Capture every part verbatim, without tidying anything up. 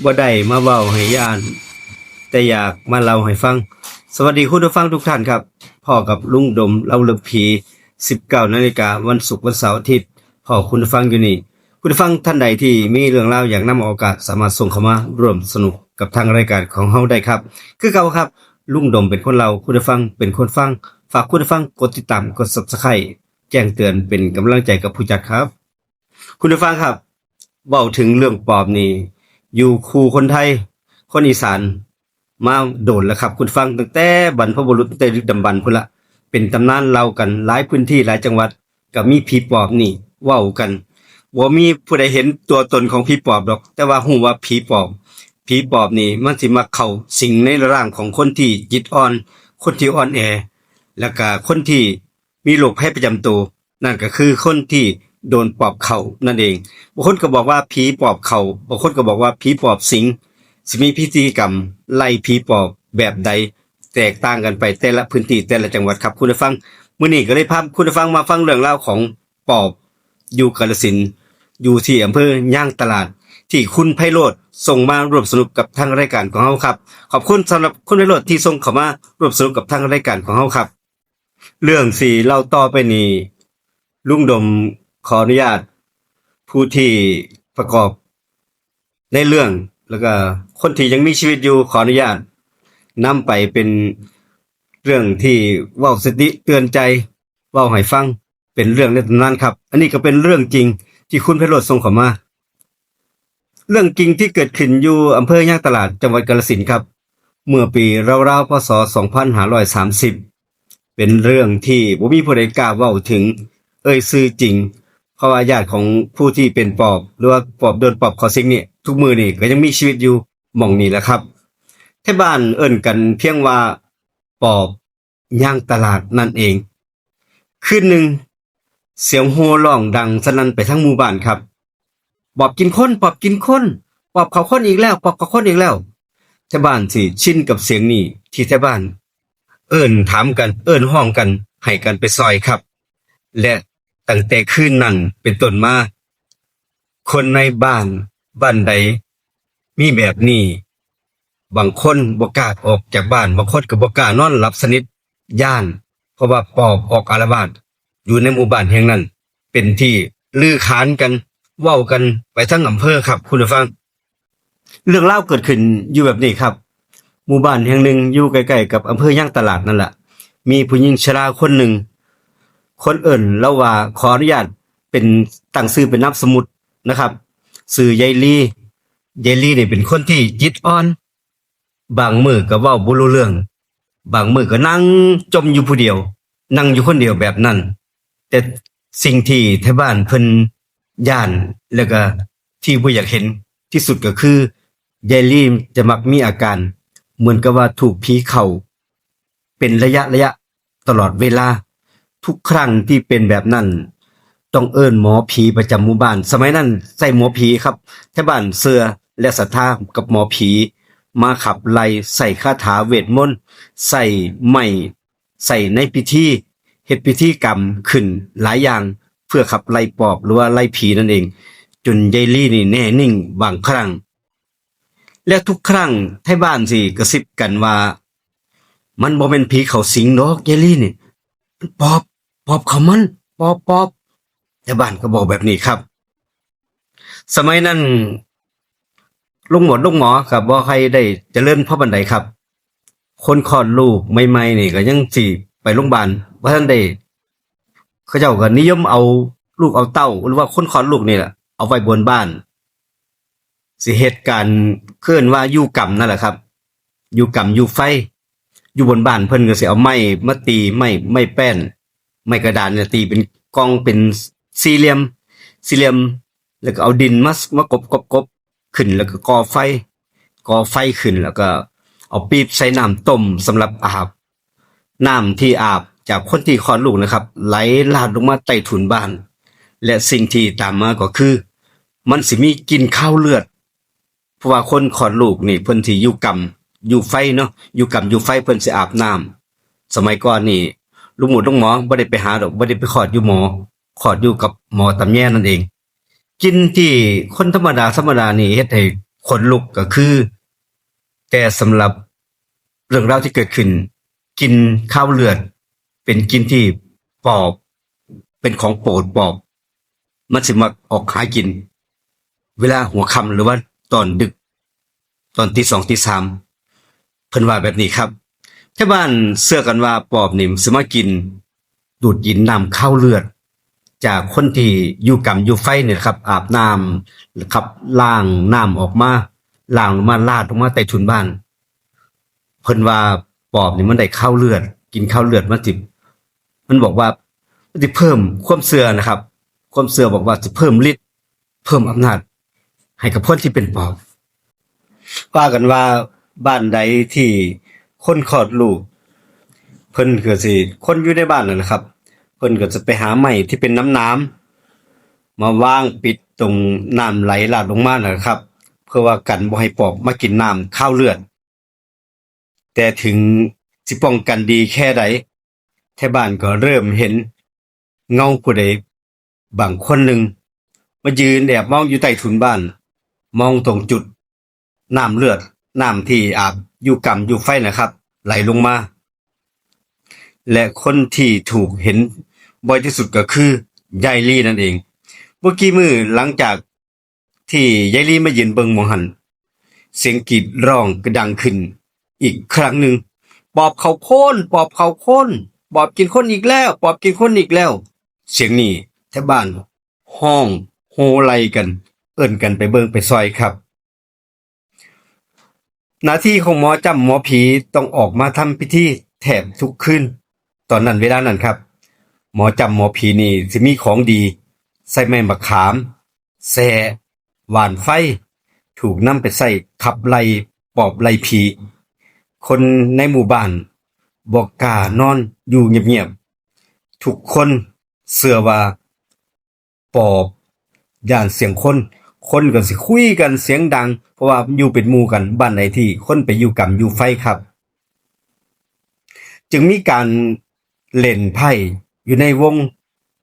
บ่ได้มาเว้าให้ย่าน แต่อยากมาเล่าให้ฟัง สวัสดีคุณผู้ฟังทุกท่านครับ พ้อกับลุงดมเล่าเรื่องผี สิบเก้านาฬิกาวันศุกร์วันเสาร์อาทิตย์ พ้อคุณผู้ฟังอยู่นี่ คุณผู้ฟังท่านใดที่มีเรื่องราวอยากนำออกอากาศ สามารถส่งเข้ามาร่วมสนุกกับทางรายการของเฮาได้ครับ คือเก่าครับ ลุงดมเป็นคนเล่า คุณผู้ฟังเป็นคนฟัง ฝากคุณผู้ฟังกดติดตาม กด Subscribe แจ้งเตือนเป็นกำลังใจกับผู้จัดครับ คุณผู้ฟังครับ เว้าถึงเรื่องปอบนี่ อยู่คู่คนไทย คนอีสาน มาโดนแล้วครับ คุณผู้ฟัง ตั้งแต่บรรพบุรุษ ตั้งแต่ดึกดำบรรพ์พุ้นละ เป็นตำนานเล่ากัน หลายพื้นที่หลายจังหวัด ก็มีผีปอบนี่เว้ากัน บ่มีผู้ใดเห็นตัวตนของผีปอบดอก แต่ว่าฮู้ว่าผีปอบ ผีปอบนี่มันสิมาเข้าสิงในร่างของคนที่จิตอ่อน คนที่อ่อนแอ แล้วก็คนที่มีโรคภัยประจำตัว นั่นก็คือคนที่โดนปอบเข้านั่นเอง บางคนก็บอกว่าผีปอบเข้า บางคนก็บอกว่าผีปอบสิง สิมีพิธีกรรมไล่ผีปอบแบบใด แตกต่างกันไปแต่ละพื้นที่แต่ละจังหวัดครับ คุณผู้ฟัง มื้อนี้ก็เลยพาคุณผู้ฟังมาฟังเรื่องราวของปอบอยู่กาฬสินธุ์ อยู่ที่อำเภอยางตลาด ที่คุณไพโรจน์ส่งมาร่วมสนุกกับทางรายการของเฮาครับ ขอบคุณสำหรับคุณไพโรจน์ที่ส่งเข้ามาร่วมสนุกกับทางรายการของเฮาครับ เรื่องสิเล่าต่อไปนี้ ลุงดมขออนุญาต ผู้ที่ประกอบในเรื่อง แล้วก็คนที่ยังมีชีวิตอยู่ ขออนุญาตนำไปเป็นเรื่องที่เว้าสติเตือนใจ เว้าให้ฟัง เป็นเรื่องในตำนานครับ อันนี้ก็เป็นเรื่องจริงที่คุณไพโรจน์ส่งเข้ามา เรื่องจริงที่เกิดขึ้นอยู่อำเภอยางตลาด จังหวัดกาฬสินธุ์ครับ เมื่อปีราวๆ พ.ศ. สองพันห้าร้อยสามสิบ เป็นเรื่องที่บ่มีผู้ใดกล้าเว้าถึง เอ่ยชื่อจริง เพราะว่าญาติของผู้ที่เป็นปอบ หรือว่าปอบโดนปอบเข้าสิงนี่ ทุกมื้อนี่ก็ยังมีชีวิตอยู่หม่องนี้แหละครับ ไทบ้านเอิ้นกันเพียงว่าปอบยางตลาดนั่นเอง คืนหนึ่ง เสียงโห่ร้องดังสนั่นไปทั้งหมู่บ้านครับ ปอบกินคน ปอบกินคน ปอบเข้าคนอีกแล้ว ปอบเข้าคนอีกแล้ว ไทบ้านสิชินกับเสียงนี้ ที่ไทบ้านเอิ้นถามกัน เอิ้นฮ้องกัน ให้กันไปซ่อยครับ และตั้งแต่คืนนั้นเป็นต้นมา คนในบ้าน บ้านใดมีแบบนี้ บางคนบ่กล้าออกจากบ้าน บางคนก็บ่กล้านอนหลับสนิท ย้าน เพราะว่าปอบออกอาละวาดอยู่ในหมู่บ้านแห่งนั้น เป็นที่ลือขานกัน เว้ากันไปทั้งอำเภอครับ คุณผู้ฟัง เรื่องราวเกิดขึ้นอยู่แบบนี้ครับ หมู่บ้านแห่งหนึ่งอยู่ใกล้ๆ กับอำเภอยางตลาดนั่นแหละ มีผู้หญิงชราคนหนึ่ง คนเอิ้นลาวว่า ขออนุญาตเป็น ตั้งชื่อเป็นนามสมมุตินะครับ ชื่อยายลี ยายลีนี่เป็นคนที่จิตอ่อน บางมื้อก็เว้าบ่รู้เรื่อง บางมื้อก็นั่งจ่มอยู่ผู้เดียว นั่งอยู่คนเดียวแบบนั้น แต่สิ่งที่ไทบ้านเพิ่นย้าน แล้วก็ที่บ่อยากเห็นที่สุดก็คือ ยายลีจะมักมีอาการเหมือนกับว่าถูกผีเข้า เป็นระยะระยะตลอดเวลา ทุกครั้งที่เป็นแบบนั้น ต้องเอิ้นหมอผีประจำหมู่บ้าน สมัยนั้นใช้หมอผีครับ ไทบ้านเชื่อและศรัทธากับหมอผี มาขับไล่ ใช้คาถาเวทมนต์ ใช้ไม้ ใช้ในพิธี เฮ็ดพิธีกรรมขึ้นหลายอย่าง เพื่อขับไล่ปอบหรือว่าไล่ผีนั่นเอง จนยายลีนี่แน่นิ่งบางครั้ง และทุกครั้งไทบ้านสิกระซิบกันว่า มันบ่แม่นผีเข้าสิงดอกยายลีนี่ มันปอบ ปอบเข้ามัน ปอบ ปอบ ไทบ้านก็บอกแบบนี้ครับ สมัยนั้น โรงหมอ โรงหมอก็บ่ค่อยได้เจริญพอปานใดครับ คนคลอดลูกใหม่ๆ นี่ก็ยังสิไปโรงพยาบาล บ่ทันได้ เขาเจ้าก็นิยมเอาลูกเอาเต้า หรือว่าคนคลอดลูกนี่แหละ เอาไว้บนบ้าน สิเฮ็ดการ เอิ้นว่าอยู่กรรมนั่นแหละครับ อยู่กรรมอยู่ไฟ อยู่บนบ้านเพิ่นก็สิเอาไม้มาตี ไม้ ไม้แป้น ไม้กระดานเนี่ยตีเป็นกลองเป็นสี่เหลี่ยม สี่เหลี่ยม แล้วก็เอาดินมา มากบ กบ กบ ขึ้น แล้วก็ก่อไฟ ก่อไฟขึ้น แล้วก็เอาปี๊บใส่น้ำต้มสำหรับอาบ น้ำที่อาบจากคนที่คลอดลูกนะครับ ไหลลาดลงมาใต้ถุนบ้าน และสิ่งที่ตามมาก็คือ มันสิมีกลิ่นคาวเลือด เพราะว่าคนคลอดลูกนี่เพิ่นสิอยู่กรรมอยู่ไฟเนาะ อยู่กรรมอยู่ไฟ เพิ่นสิอาบน้ำ สมัยก่อนนี่ โรงหมอ โรงหมอบ่ได้ไปหาดอก บ่ได้ไปคลอดอยู่หมอ คลอดอยู่กับหมอตำแยนั่นเอง กลิ่นที่คนธรรมดา ธรรมดานี่เฮ็ดให้ ขนลุกก็คือ แต่สำหรับเรื่องราวที่เกิดขึ้น กลิ่นคาวเลือด เป็นกลิ่นที่ปอบ เป็นของโปรดปอบ มันสิมักออกหากิน เวลาหัวค่ำหรือว่าตอนดึก ตอนตีสองตีสาม เพิ่นว่าแบบนี้ครับ ชาวบ้านเชื่อกันว่าปอบนี่สิมากิน ดูดกินน้ำคาวเลือด จากคนที่อยู่กำอยู่ไฟนี่แหละครับ อาบน้ำครับ ล้างน้ำออกมา ล้างลงมา ราดลงมาใต้ถุนบ้าน เพิ่นว่าปอบนี่มันได้คาวเลือด กินคาวเลือดมันสิ มันบอกว่ามันสิเพิ่มความเชื่อนะครับ ความเชื่อบอกว่าสิเพิ่มฤทธิ์ เพิ่มอำนาจ ให้กับคนที่เป็นปอบ ว่ากันว่าบ้านใดที่คนคลอดลูก เพิ่นก็สิ คนอยู่ในบ้านนั่นนะครับ เพิ่นก็จะไปหาไม้ที่เป็นหนามๆ มาวางปิดตรงน้ำไหลหลากลงมานะครับ เพื่อว่ากันบ่ให้ปอบมากินน้ำคาวเลือด แต่ถึงสิป้องกันดีแค่ใด ไทบ้านก็เริ่มเห็นเงาผู้ใดบางคนหนึ่ง มายืนแอบมองอยู่ใต้ถุนบ้าน มองตรงจุดน้ำเลือด น้ำที่อาบอยู่กำอยู่ไฟนะครับ ไหลลงมา และคนที่ถูกเห็นบ่อยที่สุดก็คือยายลีนั่นเอง บ่กี่มื้อหลังจากที่ยายลีมายืนเบิ่งหม่องหั้น เสียงกรีดร้องก็ดังขึ้นอีกครั้งหนึ่ง ปอบเข้าคน ปอบเข้าคน ปอบกินคนอีกแล้ว ปอบกินคนอีกแล้ว เสียงนี้ไทบ้านฮ้องโห่ไล่กัน เอิ้นกันไปเบิ่งไปซอยครับ หน้าที่ของหมอจ้ำหมอผีต้องออกมาทำพิธีแทบทุกคืน ตอนนั้นเวลานั้นครับ หมอจ้ำหมอผีนี่สิมีของดี ใส่ไม้มะขาม แส้ หว่านไฟ ถูกนำไปใส่ขับไล่ปอบไล่ผี คนในหมู่บ้านบ่กล้านอนอยู่เงียบๆ ทุกคนเชื่อว่าปอบย้านเสียงคน คนก็สิคุยกันเสียงดัง เพราะว่ามันอยู่เป็นหมู่กัน บ้านใดที่คนไปอยู่กำอยู่ไฟครับ จึงมีการเล่นไพ่อยู่ในวง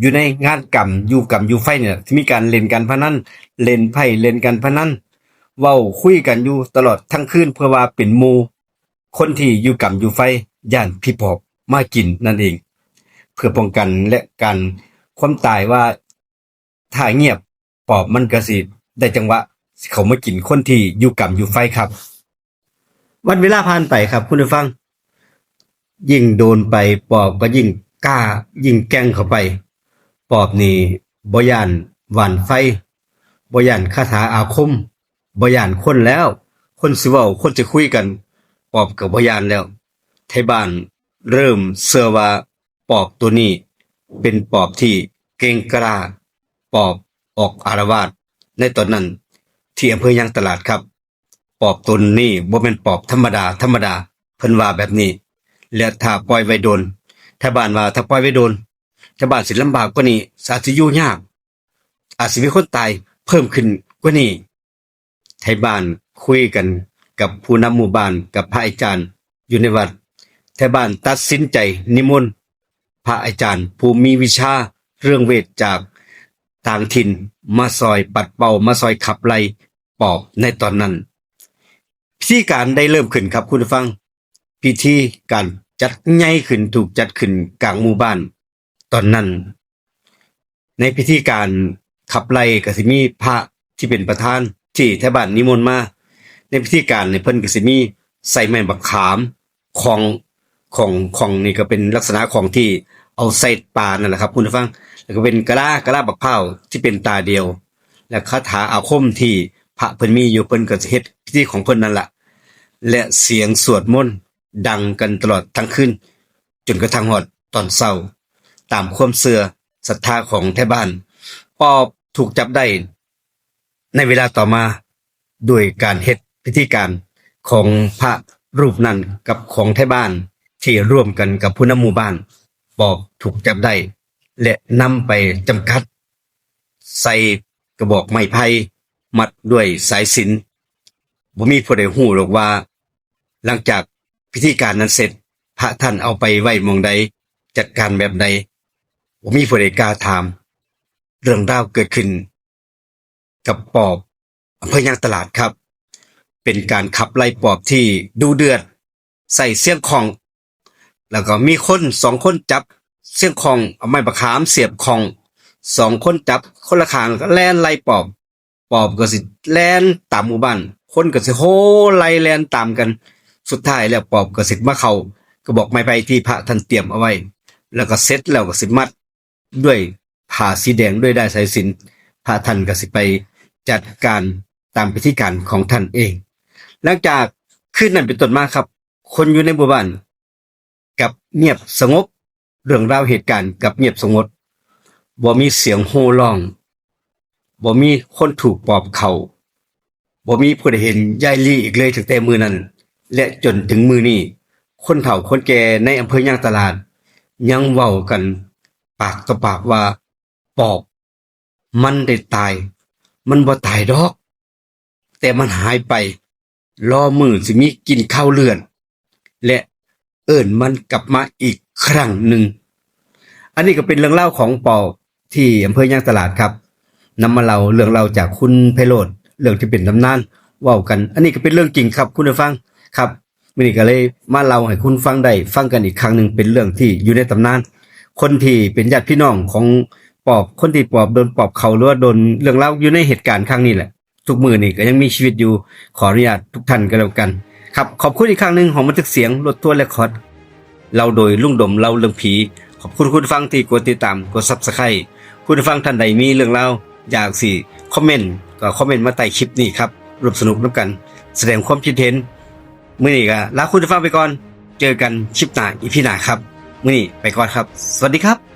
อยู่ในงานกำอยู่กำอยู่ไฟเนี่ย สิมีการเล่นการพนัน เล่นไพ่เล่นการพนัน เว้าคุยกันอยู่ตลอดทั้งคืน เพื่อว่าเป็นหมู่คนที่อยู่กำอยู่ไฟ ย้านผีปอบมากินนั่นเอง เพื่อป้องกันและกันความตายว่า ถ้าเงียบปอบมันก็สิได้จังหวะสิเข้ามากินคนที่อยู่กำอยู่ไฟครับ วันเวลาผ่านไปครับคุณผู้ฟัง ยิ่งโดนไปปอบก็ยิ่งกล้า ยิ่งแกร่งเข้าไป ปอบนี่บ่ย้านหว่านไฟ บ่ย้านคาถาอาคม บ่ย้านคนแล้ว คนสิเว้า คนสิคุยกัน ปอบก็บ่ย้านแล้ว ไทบ้านเริ่มเชื่อว่าปอบตัวนี้เป็นปอบที่เกร็งกล้า ปอบออกอาละวาดในตอนนั้น ที่อำเภอยางตลาดครับ ปอบตนนี้บ่แม่นปอบธรรมดาธรรมดา เพิ่นว่าแบบนี้ และถ้าปล่อยไว้โดน ไทบ้านว่าถ้าปล่อยไว้โดน ไทบ้านสิลำบากกว่านี้ อาจสิอยู่ยาก อาจสิมีคนตายเพิ่มขึ้นกว่านี้ ไทบ้านคุยกันกับผู้นำหมู่บ้านกับพระอาจารย์อยู่ในวัด ไทบ้านตัดสินใจนิมนต์พระอาจารย์ผู้มีวิชาเรื่องเวทจากต่างถิ่นมาซอยปัดเป่า มาซอยขับไล่ปอบในตอนนั้น พิธีการได้เริ่มขึ้นครับคุณผู้ฟัง พิธีการจัดใหญ่ขึ้น ถูกจัดขึ้นกลางหมู่บ้าน ตอนนั้น ในพิธีการขับไล่ก็สิมีพระที่เป็นประธานที่ไทบ้านนิมนต์มา ในพิธีการเนี่ยเพิ่นก็สิมีใส่ไม้บักขาม ของ ของ ของนี่ก็เป็นลักษณะของที่เอาใส่ป่านั่นแหละครับคุณผู้ฟัง แล้วก็เป็นกะลา กะลาบักพร้าวที่เป็นตาเดียว และคาถาอาคมที่พระเพิ่นมีอยู่ เพิ่นก็สิเฮ็ดพิธีของเพิ่นนั่นแหละ และเสียงสวดมนต์ดังกันตลอดทั้งคืน จนกระทั่งฮอดตอนเช้า ตามความเชื่อศรัทธาของไทบ้าน ปอบถูกจับได้ในเวลาต่อมา โดยการเฮ็ดพิธีการของพระรูปนั้นกับของไทบ้านที่ร่วมกันกับผู้นำหมู่บ้าน ปอบถูกจับได้ และนำไปจำกัด ใส่กระบอกไม้ไผ่ มัดด้วยสายสิญจน์ บ่มีผู้ใดฮู้ดอกว่า หลังจากพิธีการนั้นเสร็จ พระท่านเอาไปไว้หม่องใด จัดการแบบใด บ่มีผู้ใดกล้าถาม เรื่องราวเกิดขึ้นกับปอบอำเภอยางตลาดครับ เป็นการขับไล่ปอบที่ดุเดือด ใส่เสียงของ แล้วก็มีคนสองคนจับเสียงของ เอาไม้ประคามเสียบของ สองคนจับคนละข้าง แล้วก็แล่นไล่ปอบ ปอบก็สิแล่นตามหมู่บ้าน คนก็สิโห่ไล่แล่นตามกัน สุดท้ายแล้วปอบก็สิมาเข้ากระบอกไม้ไผ่ที่พระท่านเตรียมเอาไว้ แล้วก็เสร็จแล้วก็สิมัดด้วยผ้าสีแดงด้วยด้ายสายสิญจน์ พระท่านก็สิไปจัดการตามพิธีการของท่านเอง หลังจากคืนนั้นเป็นต้นมาครับ คนอยู่ในหมู่บ้านกลับเงียบสงบ เรื่องราวเหตุการณ์กลับเงียบสงบ บ่มีเสียงโห่ร้อง บ่มีคนถูกปอบเข้า บ่มีผู้ใดเห็นยายลีอีกเลยตั้งแต่มื้อนั้น และจนถึงมื้อนี้ คนเฒ่าคนแก่ในอำเภอยางตลาด ยังเว้ากันปากต่อปากว่า ปอบมันได้ตาย มันบ่ตายดอก แต่มันหายไป รอมื้อสิมีกินข้าวเลือด และเอิ้นมันกลับมาอีกครั้งหนึ่ง อันนี้ก็เป็นเรื่องเล่าของปอบที่อำเภอยางตลาดครับ นำมาเล่าเรื่องเล่าจากคุณไพโรจน์ เรื่องที่เป็นตำนานเว้ากัน อันนี้ก็เป็นเรื่องจริงครับคุณผู้ฟังครับ มื้อนี้ก็เลยมาเล่าให้คุณฟังได้ฟังกันอีกครั้งหนึ่ง เป็นเรื่องที่อยู่ในตำนาน คนที่เป็นญาติพี่น้องของปอบ คนที่ปอบโดนปอบเข้าหรือว่าโดนเรื่องราวอยู่ในเหตุการณ์ครั้งนี้แหละ ทุกมื้อนี้ก็ยังมีชีวิตอยู่ ขออนุญาตทุกท่านก็แล้วกันครับ ขอบคุณอีกครั้งหนึ่งของบันทึกเสียงรถทัวร์เรคคอร์ด เล่าโดยลุงดมเล่าเรื่องผี ขอบคุณคุณผู้ฟังที่กดติดตาม กด Subscribe คุณผู้ฟังท่านใดมีเรื่องราวอยากสิคอมเมนต์ก็คอมเมนต์มาใต้คลิปนี้ครับ ร่วมสนุกนำกัน แสดงความคิดเห็น มื้อนี้ก็ลาคุณผู้ฟังไปก่อน เจอกันคลิปหน้า อีพี หน้าครับ มื้อนี้ไปก่อนครับ สวัสดีครับ